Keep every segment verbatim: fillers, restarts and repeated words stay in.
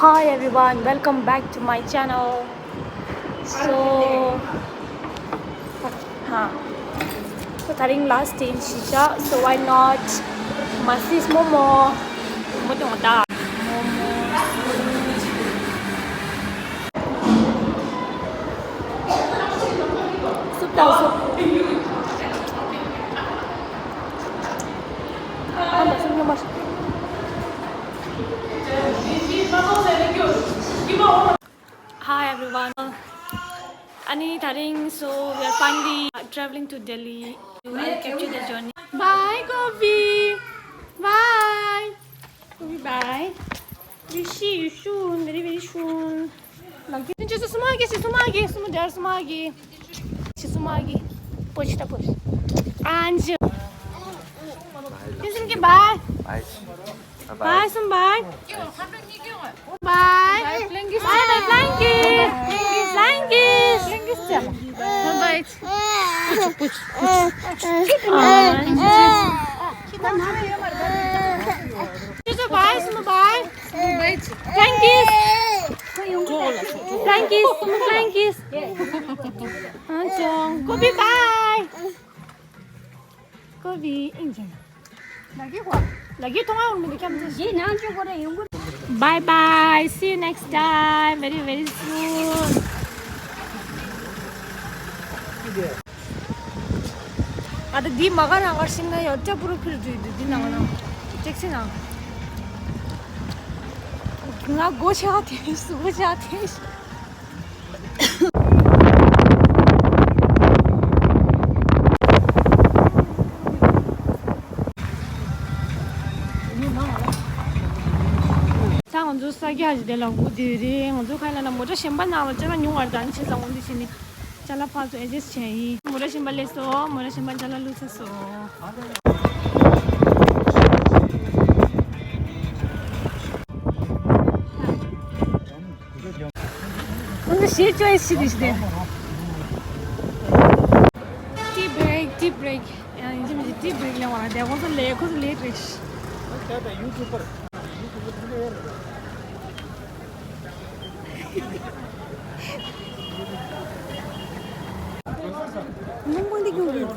Hi everyone, welcome back to my channel. So, huh. So, ད་རིང་last day ཡིན་ཤག so why not? Masi's Momo. Momo དང་ད། Momo. སུབ་དང་སུབ། ཨ་མ་སུབ་ཉོ་མ་སུབ། Hi everyone. ཨ་ནི་ད་རིང་so we are finally traveling to Delhi. We will capture the journey. Bye Gobi. Bye. Gobi bye. We see you soon, very very soon. ལགས་ཀྱི་ཅི་སུ་སུ་མ་གི་སུ་སུ་མ་གི་སུ་མ་དར་སུ་མ་གི་ཅི་སུ་མ་གི་པོ་ཤི་ད་པོ་ཤི། ཨན་ཇི། ཏིན་སིན་གི་bye. Bye. Bye སུམ་bye. Bye. Bye bye flying kiss. Flying kiss. Flying kiss. Bye bye. Bye summa bye. Flying kiss. Flying kiss. Flying kiss. Gobi bye. Gobi injin. Lagi thong aun mili kam. Bye bye. See you next time. Very very soon. ཨ་ད་འདི་མ་ག་རང་གར་ཤིང་ན་ཡང་སྐྲ་པུར་ཕིར་འགྲོ་འདུག་འདི་ནང་ན་ཊེག་སི་ནང་ང་སྒོ་ཕྱེ་ག་དེ་སུ་སྒོ་ཕྱེ་ག་དེ། ད་ང་ཚོ་ས་རྒྱ་ཞིག་དེ་ལ་སྒུག་བསྡད་རེད། ང་ཚོ་ཁ་ལ་ན་མོ་ཊ་གཞན་པ་ནང་ལ་ཅ་ལག་ཉུང་བར་དང་ཆེ་ས་འོང་དུས་ཕྱིན་ནས། ཅ་ལག་ཕར་ཚུར་ཨེ་ཇེ་སི་བྱས་ཡིན། མོ་ཊ་གཞན་པ་སླེབས་སོང་། མོ་ཊ་གཞན་པ་ཅ་ལག་བླུགས་ཚར་སོང་། ཁོང་ཚོ་ཞེས་བཅོས་ཤི་དེ་ཞི་དེ། Tea break, tea break. ཡང་ཡིན་གཅིག་མིན་གཅིག་tea break ལེན་བ་ལ་དེ་ཁོང་ཚོ་ལས་ཁོང་ཚོ་ལས་རེད། རླུང་བུ་འདི་རྒྱུག་རེད།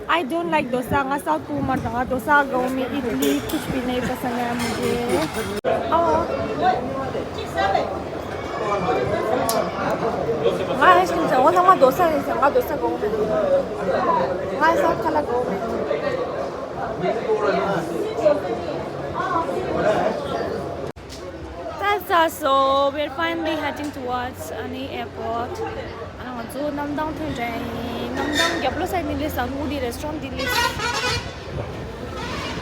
I don't like dosa. ང་སའུཐ་ཕུ་མ་དང་ང་dosa དགའ་མི། ཨིད་ལི་कुछ भी नहीं पसंद है मुझे. ཨོ། ང་ཨེ་ཤིན་ཟེར་འོ་ན་ང་dosa རེད་ཟེར། ང་dosa དགའ་མི། ང་སའུཐ་ཁ་ལག་དགའ་མི། That's us. So we're finally heading towards ཨ་ནི་airport. ཨ་ང་ཚོ་གནམ་ཐང་ཐོན་འདྲ་ཡིན། གནམ་ཐང་རྒྱབ་ལོགས་ས་ནི་ལས་ས་ངུ་འདི་restaurant འདི་ལས།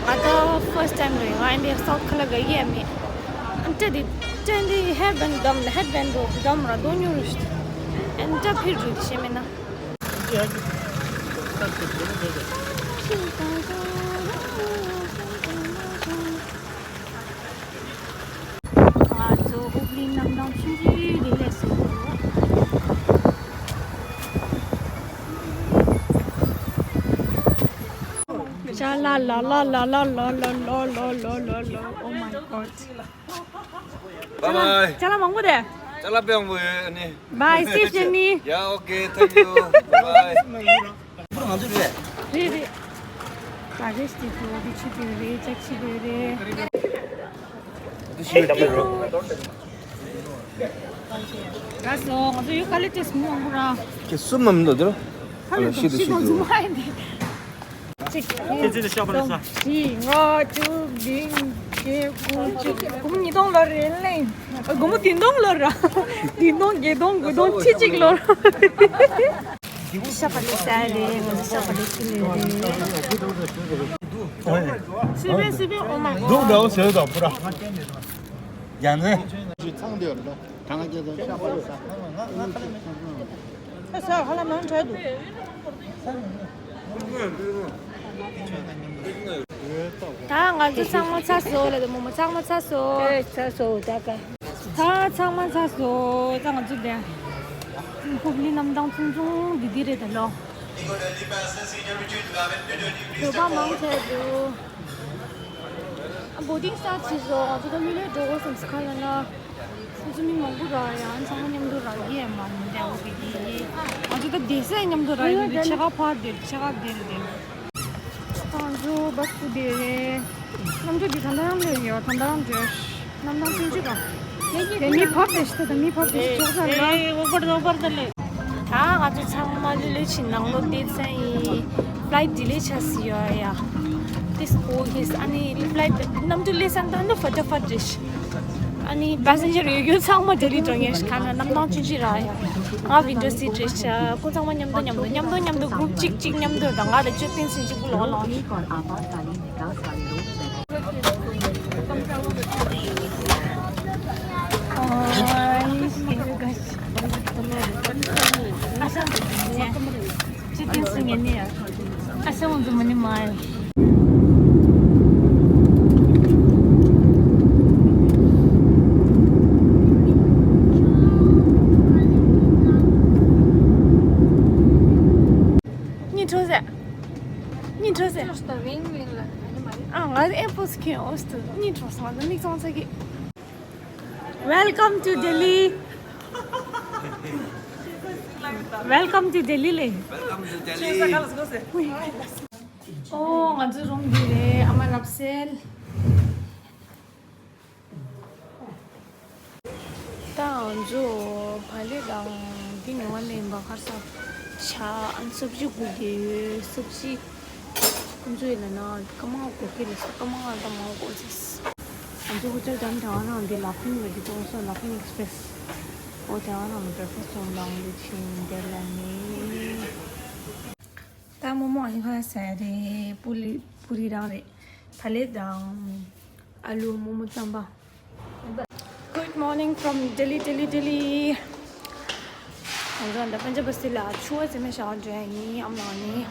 ང་ད་first time རེད། ང་འདི་སའུཐ་ཁ་ལག་དགའ་གི་ཡ་མེད། ཨ་ཏྲ་འདི་ཏྲ་འདི་headband དམ་headband རོ་དམ་ར་དོ་ཉུ་རུ་ཤི། ཨ་ཏྲ་ཕིར་རུ་ཤེ་མེ་ན། ང་ཚོ་ཧུག་ལི་གནམ་ཐང་ཆུང་ཆུང་འདི་སླེབས་སོང་། ཅ་ལག་ལ་ལ་ལ་ལ། Oh my god. Bye bye. ཅ་ལག་མང་པོ་རེད། ཅ་ལག་དཔེ་མང་པོ་ཡོད་ཨ་ནི། Bye, see you Jenny. Yeah, okay, thank you. Bye bye. རེད་རེད། ད་རེས་དེ་ཚོ་འདི་ཆུ་དེ་རེད། ཅག་ཆི་དེ་རེད། ལགས་སོ། ང་ཚོ་ཡུལ་ཁ་ལི་ཏེས་མི་མང་པོ་ར། ཁྱེད་སུ་མ་མི་འདུག་དེ་རོ། ཁ་ལི་ཏེས་ཤི་དུ་ཤི་དུ། མ་ཡིན་ཏེ། གཅིག་ཁྱེད་ཚོས་ཤོག་པ་ལ་ས། བཞི་ལྔ་དྲུག་བདུན་བརྒྱད་དགུ་བཅུ། སྒོར་མོ་ཉིས་སྟོང་ལོར་རེད་ལེ། སྒོར་མོ་བདུན་སྟོང་ལོར་ར། བདུན་སྟོང་བརྒྱད་སྟོང་དགུ་སྟོང་ཁྲི་གཅིག་ལོར། ཤོག་པ་ལས་ས་རེད། ང་ཚོ་ཤོག་པ་ལས་ཁྱི་ལས་རེད། སི་པན་སི་པན། Oh my god. འདུག་འདྲ་བོ་ཟེར་དང་པོ་ར། ཡང་ནས། ཚང་དེ་བར་འདུག་ད་ང་ཁྱེད་ཚོ་ཤོག་པ་ལས་ས། ས་ཧ་ལམ་མང་དྲགས་འདུག་ད་ང་ཚོ་ཚང་མ་ཚར་སོང་ལ། ད་མོ་མོ་ཚང་མ་ཚར་སོང་། ཨེ་ཚར་སོང་ད་ག་ད་ཚང་མ་ཚར་སོང་། ད་ང་ཚོ་དེ་ཧུག་ལི་གནམ་ཐང་ཆུང་ཆུང་འདི་འདི་རེད་ད་ལོ། འགྲོ་བ་མང་ཆེ་འདུག་བོ་ཏིང་སི་ཊར་བྱས་སོང་། ང་ཚོ་ད་ལྷོད་ལྷོད་འགྲོ་དགོས་བསམ་སོང་། གང་ཡིན་ན་ཁོ་ཚོ་མི་མང་པོ་རག་ཡང་ཚང་མ་མཉམ་དུ་རག་གི་ཡོད་མ་རེད་འོ་གི་དེ། ང་ཚོ་ད་བསྡད་ས་མཉམ་དུ་རག་ཡོད་རེད། ཕྱེད་ཀ་ཕར་བསྡད་ཕྱེད་ཀ་འདིར་བསྡད། ང་ཚོ་བྷ་སི་སྐུ་དེ་རེད། གནམ་གྲུ་འདི་ད་ལྟ་རང་ལོས་ཡོད། ད་ལྟ་རང་འགྲོ། གནམ་ཐང་ཆུང་ཆུང་ར། དེ་མི་བབས་རེད་ཤི་ད། ད་མི་བབས་རེད་ཤི་ཆོག་ས་རེད། ཨེ་ཨོ་བར་ཨོ་བར་ད་ལེ། ད་ང་ཚོ་ཚང་མ་ལྷོད་ལྷོད་བྱས་ནང་ལོགས་བསྡད་ས་ཡིན། ཕ་ལའི་ཊི་ཌི་ལེ་ཆགས་སི་ཡོད་ཡ། ཏིས་ཨོ་ཡེས། ཨ་ནི་ཕ་ལའི་ཊི་གནམ་གྲུ་སླེབས་ས་ད་ནི་ཕ་ཏ་ཕ་རེད་ཤི། ཨ་ནི་པེ་སེན་ཇར་ཡོད་རྒྱུ་ཚང་མ་ལྡི་ལི་འགྲོ་མཁན་ཞིག་ག་ན་གནམ་ཐང་ཆུང་ཆུང་ར་ཡ། ང་ཝིན་ཌོ་སི་ཊི་རེད་ཤག་ཁོང་ཚང་མ་མཉམ་དུ་མཉམ་དུ་མཉམ་དུ་མཉམ་དུ་གུ་རུབ་གཅིག་གཅིག་མཉམ་དུ་དང་ང་དང་ཅོ་ཏིན་སིན་གཅིག་པུ་ལོག་ལོག་ནི། ཨ་ཤ་ངོ་ཚོ་མ་ནི་མ་ཡ། གཉིད་ཁྲོ་ཟེར། གཉིད་ཁྲོ་ཟེར། ཨ་ང་ཨེ་པོ་སི་ཁེ་ཨོ་སི་ཏུ་གཉིད་ཁྲོ་སོང་། ང་མིག་ཙོང་ཚ་གི། Welcome to Delhi. Welcome to Delhi ལེ། Welcome to Delhi. ཨོ་ང་ཚོའི་རུམ་འདི་རེད། ཨ་མ་རབ་གསལ། ད་ང་ཚོ་བག་ལེབ་དང་འདི་ཉོ་བ་ལེན་པ། ཁར་ས་ཆ་ཨན་སབ་ཇི་གུ་དེ་ཡོད། སབ་ཇི་ཁོང་ཚོའི་ལ་ན་ཀ་མ་གོ་ཁེ་རེད། ཀ་མ་ད་མ་གོ་ཟེར། ང་ཚོ་ཧུ་ཅར་དམ་དྲ་བ་རང་འདི་ལ་ཕིང་ལ་འདི་གཏོང་སོང་། ལ་ཕིང་ཨེག་སི་པེ་རེ་སི། ཨོ་དྲ་བ་རང་བྷེ་རེག་ཕ་སི་ཊི་ཅོང་དང་འདི་ཆིན་འདི་ལ་ནི། ད་མོ་མོ་ཨ་ཧ་ཟ་རེད། པུ་རི་པུ་རི་རང་རེད། བག་ལེབ་དང་ཨ་ལུ་མོག་མོག་རྩམ་པ། Good morning from Delhi, Delhi, Delhi. ང་ཚོ་འདི་པན་ཇབ་སི་ཊི་ལ་ཆུ་བ་ཟེར་མེད་ཤག་འགྲོ་ཡ་ཡིན། ཨམ་ལགས་ནི།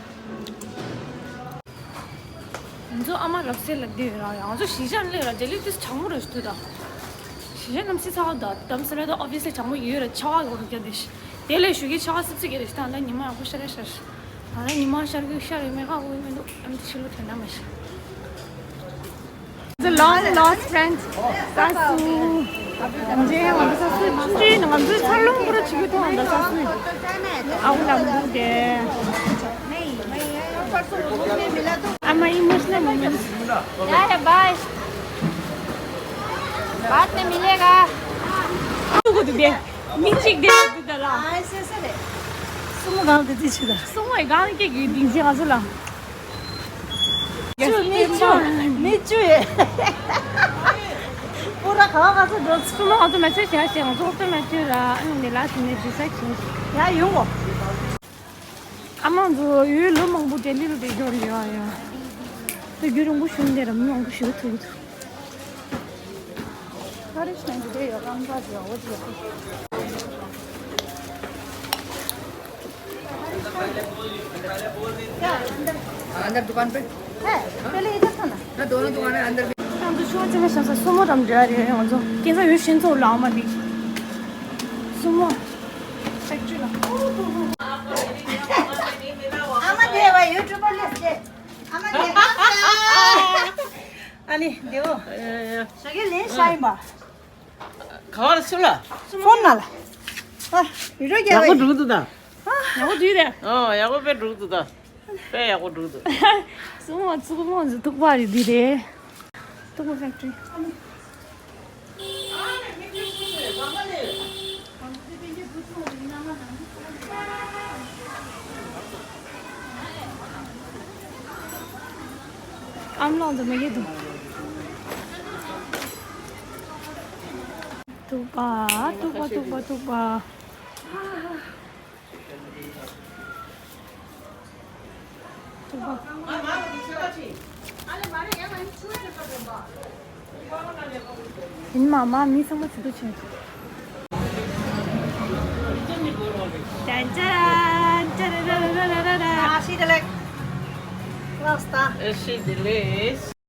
ང་ཚོ་ཨ་མ་རབ་གསལ་ལ་བསྡད་ཡོད་ར་ཡ། ང་ཚོ་གཞིས་ཆགས་སླེབས་ར་ལྡི་ལི་ཏིས་གྲང་མོ་རེད་ཞུ་ད། གཞིས་ཆགས་གནམ་གཤིས་ཚ་བ་ད་དམ་སེ་ལ་ད་ཨོ་བྷི་ཡ་སི་ལི་གྲང་མོ་ཡོད་ར། ཆར་པ་གོ་ར་རྒྱ་དེ་ཤི། དེ་ལས་ཞུ་གི་ཆར་པ་སིབ་སིབ་གི་རེད་ཤི། ད་ད་ཉི་མ་ཡག་པོ་ཤར་རེད་ཤར། ད་ད་ཉི་མ་ཤར་གི་ཤར་ཡོད་མེད་ཧ་གོ་གི་མི་འདུག་ཨམ་ཏི་ཕྱི་ལོགས་ཐོན་ན་མ་ཤི། The long lost friend. ས་སུ། ང་ཚོའི་ས་སུ་ཅི་ང་ཚོའི་འཚར་ལོངས་པོ་ར་ཆི་གི་ཐོག་འདི་ས་སུ། ཨ་ཁུ་ལ་མུ་དེ། I'm an emotional moment. या, या, बाय। बाद में मिलेगा। ཨ་ཁུ་དེ། མི་གཅིག་དེ་འདུག་ད་ལ། ཨ་སེ་སེ་རེད། སུ་མོ་གང་དེ་ཅི་ཞིག་ད། སུ་མོ་ཡི་གང་སྐྱེ་གི་སྡིངས་ཆའི་ང་ཚོ་ལ། ཅུ་མི་ཅུ་མི་ཅུ་ཡེ། པུ་ར་ག་བ་ག་ཚོད་འགྲོ་ཚུལ་ལོ། ང་ཚོ་མ་ཆོད་བྱ་ཞེས་ང་ཚོ་ཧོབ་ཏེ་མ་ཆོད་ར། ཨ་ནི་ལ་དེ་ནས་འདྲི་ས་བྱིན་ཞིག་ཡ་ཡོང་གོ། ཨ་མ་ཚོ་ཡོད་ལོ་མང་པོ་ལྡི་ལི་ལ་བསྡད་འགྲོ་རེད་ཡ་ཡ། ད་རྒྱུན་རིང་པོ་བཞུགས་འདི་ར་མི་མང་པོ་ཞིག་ཐུག་གི་འདུག अंदर दुकान पे। है, पहले इधर था ना। ना, दोनों दुकान है, अंदर भी। ང་ཚོ་ཆུང་ཆུང་ཞིག་ས་སུ་མོ་རམ་འདྲ་རེད། ང་ཚོ་སྐྱེ་ས་ཡོད་ཤེས་ཚོ་ལ་ཨ་མ་དེ་སུ་མོ་ཕེག་ཊི་རི་ལ། ཨ་མ་དེ་བ་ཡུ་ཊུབ་པར་ལས་ཀྱི་ཨ་མ་དེ། ཨ་ནི་དེའོ་ཞག་གི་ལན་ཤ་ཡིན་པ། ག་བར་སུ་ལ། ཕོན་ན་ལ། ཨ་བི་ཌིའོ་རྒྱག་ཡག་པོ་པས། འགྲུག་འདུག་ད། ཡག་པོ་འདུག་རེད། ཨོ་ཡག་པོ་དཔེ་འགྲུག་འདུག་ད། དཔེ་ཡག་པོ་འགྲུག་འདུག་སུ་མོ་ཚུགས་མོ་ཚུ་ཐུག་པ་རེད་འདི་རེད། ཐུག་པ་ཕེག་ཊི་རི། ཨམ་ལོང་དུ་མ་ཡེ་དུ། ཐུག་པ་ཐུག་པ་ཐུག་པ་ཐུག་པ། ཡིན་མ་མ་མི་ཚང་མ་ཆུ་ཚོད་ཕྱིན། ཅན་ཅན་ཅན་ར་ར་ར་ར་ར། ཨ་ཤི་དེ་ལེགས། ཨ་ཤི་དེ་ལེགས།